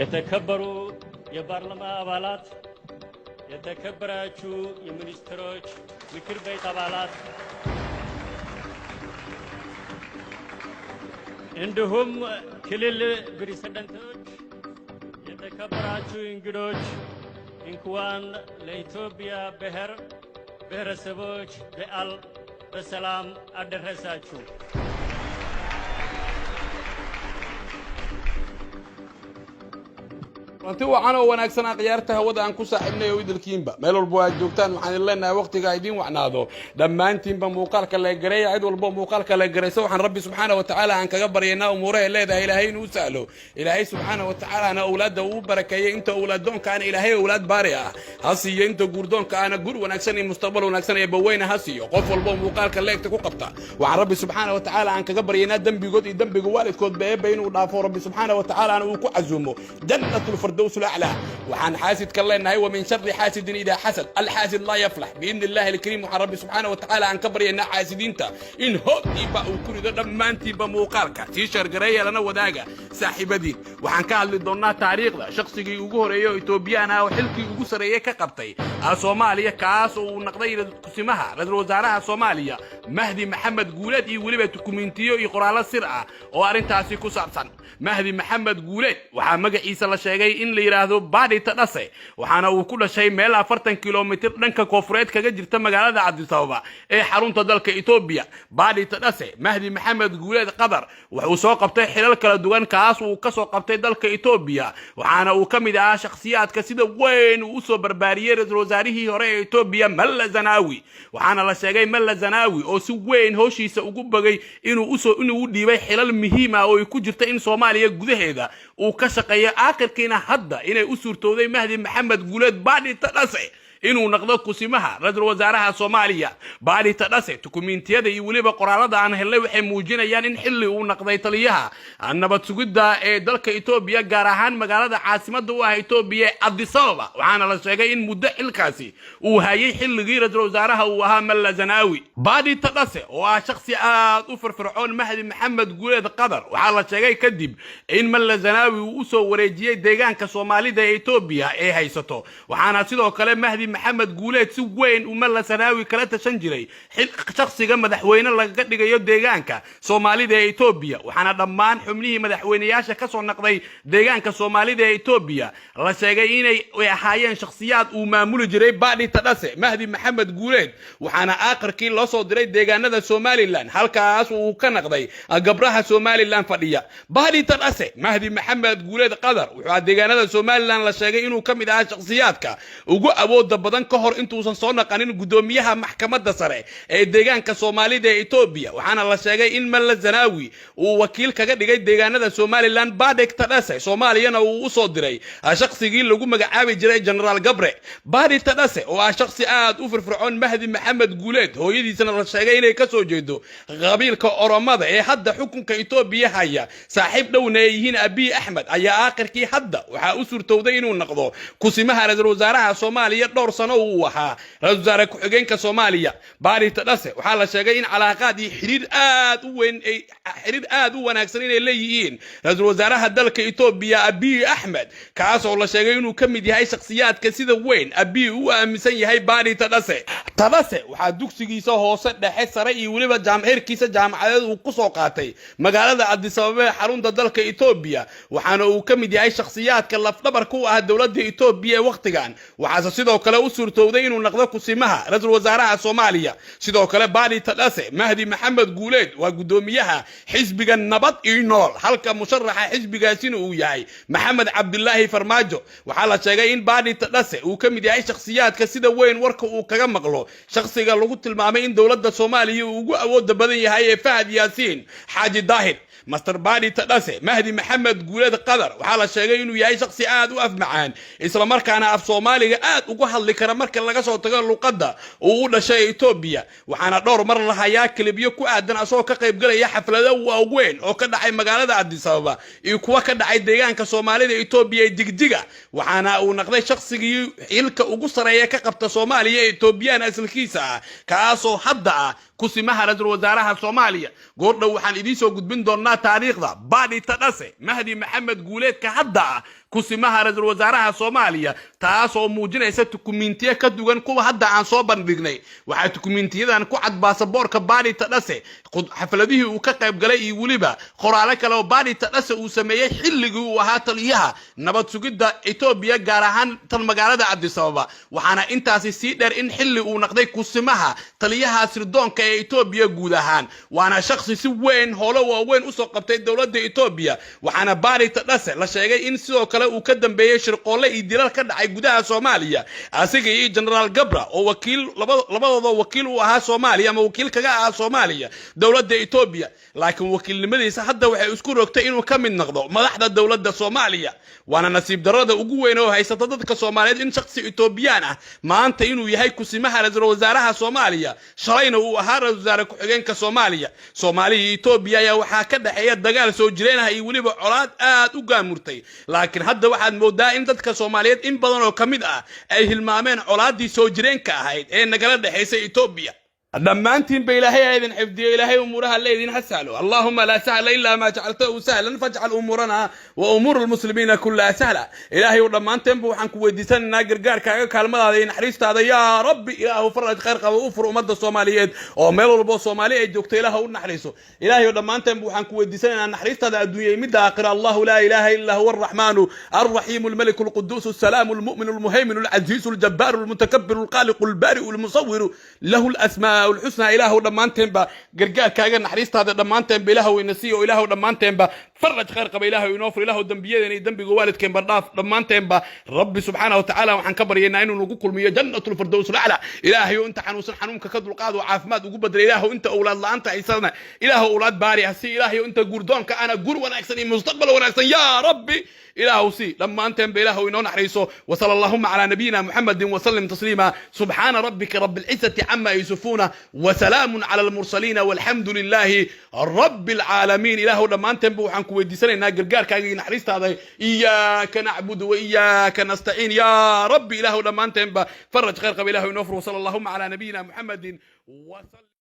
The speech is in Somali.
የተከበሩ የፓርላማ አባላት፣ የተከበራችሁ የሚኒስትሮች ምክር ቤት አባላት፣ እንዲሁም ክልል ፕሬዝዳንቶች፣ የተከበራችሁ እንግዶች፣ እንኳን ለኢትዮጵያ ብሔር ብሔረሰቦች በዓል በሰላም አደረሳችሁ። Runti wacan oo wanaagsanaa khiyaarta hawada aan ku saaxiibnay oo idilkiinba meel walbo aad joogtaan, waxaan idin leenahay waqtiga idiin wacnaado dhammaantiinba. Muuqaalka la gareeya, cid walbo muuqaalka la garaysa, waxaan Rabbi subxaana wa tacaala aan kaga baryaynaa umuurahay leedahay Ilaahay inuu sahlo, Ilaahay subxaana wa tacaalana owlaadda uu barakeeyey. Inta owlaaddoonkaana Ilaahay owlaad baari ah ha siiyo, inta guurdoonka ahna gur wanaagsan iyo mustaqbal wanaagsan ee baweyna ha siiyo. Qof walbo muuqaalka leegta ku qabta, waxaan Rabbi subxaana wa tacaala aan kaga baryaynaa dembigood iyo dembiga waalidkood Eebba inuu dhaafo, Rabbi subxaana wa tacaalana uu ku casuumo Jannatul Firdaws alaclaa. Waxaan xaasidka leenahay: ومن شر حاسد إذا حسد، الحاسد لا يفلح بإذن الله الكريم. Waxaan Rabbi subxaana wa tacaala aan ka baryaynaa xaasidiinta in hoogtiiba uu ku rido. Dhammaantiinba muuqaalka sii share gareeya, lana wadaaga saaxiibadiin. Waxaan ka hadli doonnaa taariikhda shakhsigii ugu horeeyey oo Etoobiyaan ah oo xilkii ugu sarreeyey ka qabtay Soomaaliya, kaas oo uu naqday kusimaha ra-iisul wasaaraha Soomaaliya, Mahdi Maxamed Guuleed, iyo weliba dukumentiyo iyo qoraallo sir ah oo arrintaasi ku saabsan. Mahdi Maxamed Guuleed waxaa magaciisa la sheegay in la yidhaahdo Baadhi Tadhase, waxaana uu ku dhashay meel 40 kilomitir dhanka koonfureed kaga jirta magaalada Cabdisababa ee xarunta dalka Etoobiya. Baadhi Tadhase Mahdi Maxamed Guuleed Qadar wuxuu soo qabtay xilal kala duwan, kaas uu kasoo qabtay dalka Etoobiya, waxaana uu ka mid ahaa shakhsiyaadka sida weyn uu usoo barbaariyey ra-iisul wasaarihii hore ee Etoobiya, Malla Zanaawi. Waxaana la sheegay Malla Zanaawi oo si weyn howshiisa ugu bogay inuu u dhiibay xilal muhiim ah oo ay ku jirta in Soomaaliya gudaheeda uu ka shaqeeyo. Aakhirkiina hadda inay u suurtowday Mahdi Maxamed Guuleed Baadhi Tadhase inuu noqdo kusimaha ra-iisul wasaaraha Soomaaliya. Baadhi Tadhase, dukumiintiyada iyo weliba qoraalada aan helnay waxay muujinayaan in xilli uu noqday taliyaha nabad sugidda ee dalka Etoobiya, gaar ahaan magaalada caasimadda u ah Etoobiya ee Cabdisababa. Waxaana la sheegay in muddo xilkaasi uu hayay xilligii ra-iisul wasaaraha uu ahaa Malla Zanaawi. Baadhi Tadhase oo ah shakhsi aad u firfircoon, Mahdi Maxamed Guuleed Qadar, waxaa la sheegay kadib in Malla Zanaawi uu usoo wareejiyey deegaanka Soomaalida ee Etoobiya ee haysato. Waxaana sidoo kale Mahdi Maxamed Guuleed si weyn uu Malla Sanaawi kala tashan jiray shakhsiga madaxweyne lagaga dhigayo deegaanka Soomaalida ee Etoobiya. Waxaana dhammaan xubnihii madaxweyneyaasha kasoo naqday deegaanka Soomaalida ee Etoobiya la sheegay inay ahaayeen shakhsiyaad uu maamuli jiray Baadhi Tadhase Mahdi Maxamed Guuleed. Waxaana aakhirkii loo soo diray deegaanada Somalilan, halkaas uu ka naqday gabraha Somalilan fadhiya. Baadhi Tadhase Mahdi Maxamed Guuleed Qadar wuxuu deegaanada Somalilan la sheegay inuu ka mid ahaa shakhsiyaadka ugu awooda badan ka hor intuusan soo naqanin guddoomiyaha maxkamadda sare ee deegaanka Soomaalida ee Etoobiya. Waxaana la sheegay in Malla Zanaawi uu wakiil kaga dhigay deegaanada Somalilan Badek Tadhase, Soomaaliyana uu usoo diray shaqsigii lagu magacaabi jiray Genaraal Gabre. Baadi Tadhase oo ah shakhsi aad u firfircoon, Mahdi Maxamed Guuleed, hooyadiisana la sheegay inay kasoo jeedo qabiilka Oromada ee hadda xukunka Etoobiya haya, saaxiib dhowna ay yihiin Abiy Axmed, ayaa aakhirkii hadda waxaa u suurtowday inuu noqdo kusimaha ra-iisul wasaaraha Soomaaliya. Dhowr sano uu ahaa ra-isul wasaare ku-xigeenka Soomaaliya. Baadi Tadhase waxaa la sheegay in calaaqaad iyo xiriir aad u weyn, xiriir aad u wanaagsan inay leeyihiin ra-iisul wasaaraha dalka Etoobiya, Abiy Axmed, kaas oo la sheegay inuu ka mid yahay shakhsiyaadka sida weyn Abiy u aaminsan yahay. Baadi Tadhase waxaa dugsigiisa hoose, dhexe, sare iyo weliba heerkiisa jaamacadeed uu kusoo qaatay magaalada Cabdisababa ee xarunta dalka Etoobiya. Waxaana uu ka mid yahay shakhsiyaadka lafdhabarka u ah dowladda Etoobiya ee wakhtigan. Waxaase sidoo kale u suurtowday inuu noqdo kusimaha ra-iisul wasaaraha Soomaaliya. Sidoo kale Baadi Tadhase Mahdi Maxamed Guuleed waa guddoomiyaha xisbiga Nabad iyo Nool, halka musharaxa xisbigaasina uu yahay Maxamed Cabdilaahi Farmaajo. Waxaa la sheegay in Baadi Tadhase uu ka mid yahay shakhsiyaadka sida weyn warka uu kaga maqlo shakhsiga lagu tilmaamay in dowladda Soomaaliya uu ugu awooda badan yahay ee Fahad Yaasiin Xaaji Daahir. Master Baadi Tadhase Mahdi Maxamed Guuleed Qadar waxaa la sheegay inuu yahay shakhsi aad u afmacaan, islamarkaana af Soomaaliga aad ugu hadli kara marka laga soo tago luqadda uu u dhashay Etoobiya. Waxaana dhowr mar la hayaa kilibyo ku aadan asagoo ka qaybgalaya xaflado waaweyn oo ka dhacay magaalada Cabdisababa iyo kuwa ka dhacay deegaanka Soomaalida Etoobiya ee Jigjiga. Waxaana uu naqday shakhsigii xilka ugu sareeya ka qabta Soomaaliya ee Etoobiyaan asalkiisa ah, kaasoo hadda ah kusimaha ra-iisul wasaaraha Soomaaliya. Goordhow waxaan idiin soo gudbin doonaa. Kusimaa taariikhda Badi Tadhase Mahdi Maxamed Guuleedka hadda ah kusimaha ra-iisul wasaaraha Soomaaliya, taasoo muujinaysa dukumiintiyo ka duwan kuwa hadda aan soo bandhignay. Waxaa dukumiintiyadan ku cad baasaboorka Badi Tadhase, xafladihii uu ka qayb galay iyo weliba qoraalo kale oo Badi Tadhase uu sameeyey xilligii uu ahaa taliyaha nabad sugidda Etoobiya, gaar ahaan tan magaalada Cabdisababa. Waxaana intaasi sii dheer in xilli uu naqday kusimaha taliyaha sirdoonka ee Etoobiya guud ahaan, waana shakhsi si weyn howlo waaweyn usoo qabtay dowladda Etoobiya. Waxaana Badi Tadhase la sheegay in sidoo kale uu ka dambeeyey shirqoolle iyo dilal ka dhacay gudaha Soomaaliya, asiga iyo Generaal Gabra oo wakiil labadooda wakiil u ahaa Soomaaliya ama wakiil kaga ahaa Soomaaliya dowladda Etoobiya. Laakiin wakiilnimadiisa hadda waxay isku rogtay inuu ka mid noqdo madaxda dowladda Soomaaliya, waana nasiib darrada ugu weyn oo haysata dadka Soomaaliyeed in shakhsi Etoobiyaan ah maanta inuu yahay kusimaha ra-iisul wasaaraha Soomaaliya, shalayna uu ahaa ra-isul wasaare ku-xigeenka Soomaaliya. Soomaaliya iyo Etoobiya ayaa waxaa ka dhexeeya dagaal soo jireen ah iyo weliba colaad aad u gaamurtay, laakiin hadda waxaad moodaa in dadka Soomaaliyeed in badan oo ka mid ah ay hilmaameen colaaddii soo jireenka ahayd ee nagala dhexaysay Etoobiya. Dhammaantiinba Ilaahay ha idin xifdiyo. Ilaahay umuuraha la idin ha sahlo. اللهم لا سهل إلا ما جعلته سهلا فاجعل أمورنا وأمور المسلمين كلها سهلا. Ilaahay dhammaanteenba waxaan ku weydiisanaynaa gargaarkaaga, kaalmadaada iyo naxariistaada. Yaa Rabbi, Ilaahu faraj khayr qaba u fur ummadda Soomaaliyeed oo meel walbo Soomaali ay joogto Ilaahu u naxariiso. Ilaahay dhammaanteenba waxaan ku weydiisanaynaa naxariistaada adduunya iyo midda aakhira. الله لا إله إلا هو الرحمن الرحيم الملك القدوس السلام المؤمن المهيمن العزيز الجبار المتكبر الخالق البارئ المصور له الأسماء الحسنى. Ilaahu dhammaanteenba gargaarkaaga, naxariistaada dhammaanteenba Ilaahu ina siiyo. Ilaahu dhammaanteenba faraj khayr qaba Ilaahu inoo fur. Ilaahu dembiyadeena iyo dembiga waalidkeenba dhaaf. Dhammaanteenba Rabbi subxaanahu watacaala waxaan ka baryaynaa inuu nagu kulmiyo جنة الفردوس الأعلى. Ilaahayo inta xanuunsan xanuunka ka dulqaad oo caafimaad ugu badala. Ilaahu inta owlaad la'aanta haysana Ilaahu owlaad baari ah si. Ilaahayo inta guurdoonka ana guur wanaagsan iyo mustaqbal wanaagsan yaa Rabbi Ilaahu si. Dhammaanteenba Ilaahu inoo naxariiso. وصلى اللهم على نبينا محمد وسلم تسليما. سبحان ربك رب العزة عما يصفون وسلام على المرسلين والحمد لله رب العالمين. Ilaahu dhammaanteenba waxaan ku weydiisanaynaa gargaarkaaga iyo naxariistaada. إياك نعبد وإياك نستعين. Yaa Rabbi, Ilaahu dhammaanteenba faraj khayr qaba Ilaahu inoo fur. وصلى اللهم على نبينا محمد وسلم.